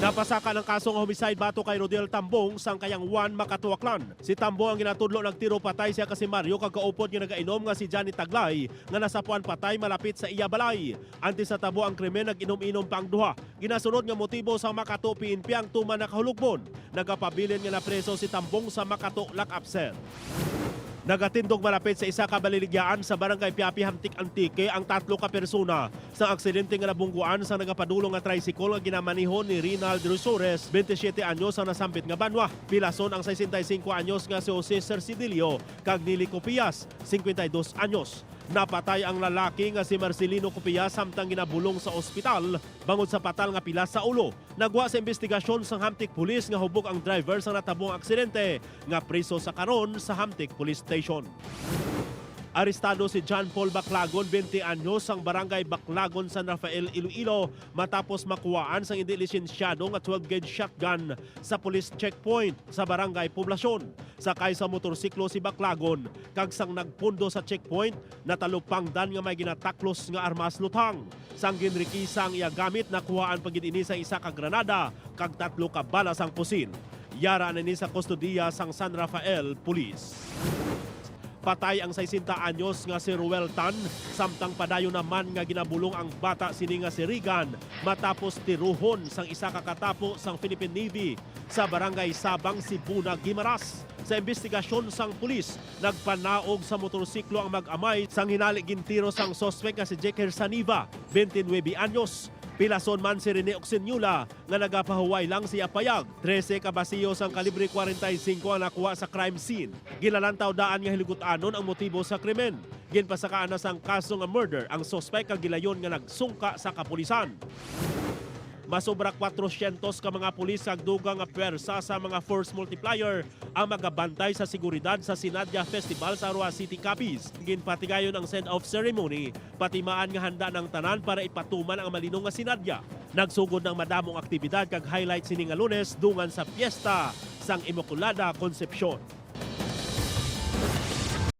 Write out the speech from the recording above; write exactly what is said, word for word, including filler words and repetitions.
Napasaka ang kaso nga homicide batok kay Rodel Tambong sang Kayang Juan, Makato, Aklan. Si Tambong ang ginatudlo nagtiro patay siya ka si Mario kag kaupod nga nagainom nga si Johnny Taglay nga nasapuan patay malapit sa iya balay. Antes sa tabo ang krimen, nag-inom-inom pa ang duha. Ginasunod nga motibo sa Makato P N P ang tuman nakahulogbon. Nagapabilin nga napreso si Tambong sa Makato lock-up cell. Nagatindog malapit sa isa ka baliligyaan sa Barangay Piapi, Hamtic, Antique ang tatlo ka persona sa aksidente nga nabungguan sa nagapadulong nga tricycle nga ginamaneho ni Rinald Rosores, twenty-seven anyos, sa nasambit nga banwa. Pilason ang sesenta y cinco anyos nga si Jose Cercidillo kag Nili Copias, cincuenta y dos anyos. Napatay ang lalaki nga si Marcelino Copias samtang ginabulong sa ospital bangod sa patal nga pilas sa ulo. Nagwa sa imbestigasyon sang Hamtic Police nga hubog ang driver sa natabong aksidente, nga priso sa karon sa Hamtic Police Station. Arestado si John Paul Baclagon, twenty anyos, sang Barangay Baclagon, San Rafael, Iloilo, matapos makuhaan sang indi lisensyado nga twelve gauge shotgun sa police checkpoint sa Barangay Poblacion. Sakay sa motorsiklo si Baclagon, kag sang nagpundo sa checkpoint, natalupangdan nga may ginataklos nga armas luthang. Sang ginrikisa ang iya gamit, nakuhaan pa gid ini sa isa ka granada kag tatlo ka bala sang pusil. Yara na ini sa kustodiya sang San Rafael Police. Patay ang sesenta anyos nga si Ruel Tan, samtang padayon naman nga ginabulong ang bata sini nga si Regan matapos tiruhon sang isa ka katapo sang Philippine Navy sa Barangay Sabang, Sibuna, Guimaras. Sa imbestigasyon sang pulis, nagpanaog sa motorsiklo ang mag-amay, sang hinali gintiro sang suspek nga si Jeker Saniva, twenty-nuebe anyos. Pilason man si Rene Oxeniola, nga nagapahuway lang sa iya payag. Trese ka basiyo sang kalibre kwarenta y singko ang nakuha sa crime scene. Ginalantaw daan nga hiligutan-on ang motibo sa krimen. Ginpasakaan na sang kaso nga murder ang suspek kag gilayon nga nagsungka sa kapulisan. Masobra kwatrosyentos ka mga pulis kag dugang nga pwersa sa mga force multiplier ang magabantay sa seguridad sa Sinadya Festival sa Roxas City, Capiz. Ginpatigayon ang send-off ceremony, pati maan nga handa na ang tanan para ipatuman ang malinong nga Sinadya. Nagsugod na ang madamo nga aktibidad kag highlight sini nga Lunes dungan sa piyesta sang Immaculada Concepcion.